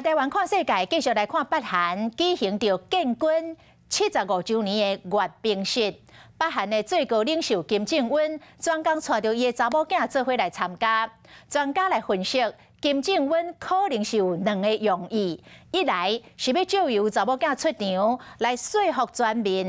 聽台灣看世界，繼續來看北韓舉行著建軍75週年的閱兵式。北韓的最高領袖金正恩專工帶著伊的查某囝做伙來參加。專家來分析，金正恩可能是有兩個用意：一來是欲藉由查某囝出場來說服全民，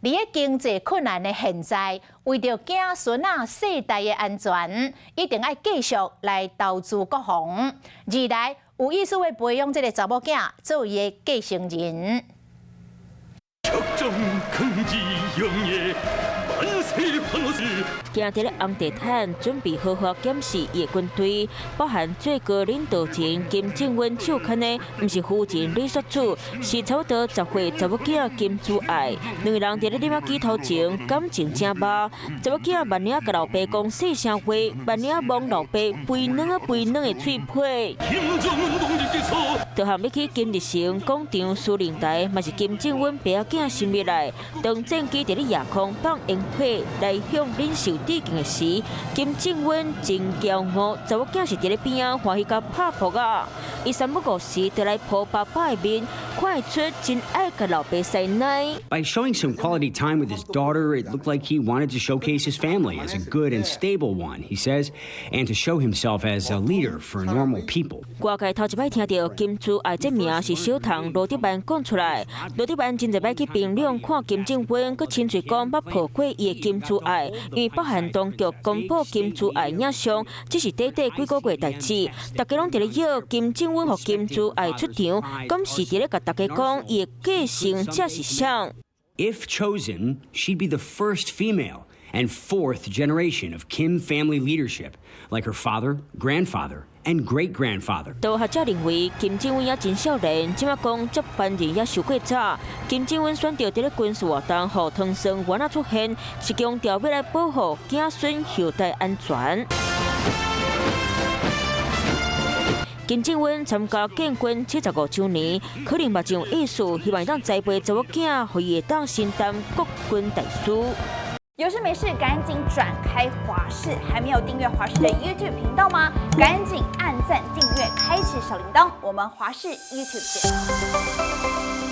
佇咧經濟困難的現在，為著子孫仔世代的安全，一定愛繼續來投資國防；二來有意思欲培養這个查某囝做伊的繼承人。行佇咧紅地毯，準備好好檢視伊的軍隊。北韓最高領導人金正恩手牽的，毋是夫人李雪主，是差不多10歲查某囝金珠愛。兩个人佇咧攝影機頭前感情正密。查某囝慢仔共老爸講細聲話，慢仔摸老爸肥軟肥軟的喙皮。導航欲去金日成廣場司令台，嘛是金正恩爸仔囝心入來。當戰機佇咧夜空放煙火來向領袖致敬的時，金正恩真驕傲，查某囝是佇咧邊仔歡喜共拍撲仔。伊三不五時就來抱爸爸的面，看會出真愛共老爸師奶。 By showing some quality time with his daughter, it looked like he wanted to showcase his family as a good and stable one, he says, and to show himself as a leader for normal people. 外界頭一擺聽著金珠愛這名是小童羅德曼講出來，羅德曼真濟擺去平壤看金正恩，閣親嘴講捌抱過伊的金珠愛，因為北韓當局公布金珠愛影像，只是短短幾個月代誌，大家攏佇咧臆金正恩予金珠愛出場，敢是佇咧共大家講伊的繼承者是誰？ If chosen, she'd be the first female and fourth generation of Kim family leadership, like her father, grandfather, and great grandfather. 都學者認為金正恩也真少年，這馬講接班人也傷過早。金正恩選擇佇咧軍事活動，予湯孫丸仔出現，是強調欲來保護子孫後代安全。金正恩參加建軍75週年，可能嘛真有意思，希望當栽培查某囝，予伊會當承擔國軍大事。有事沒事趕緊轉開華視，還沒有訂閱華視的 YouTube 頻道嗎？趕緊按讚、訂閱、開啟小鈴鐺，我們華視 YouTube 見。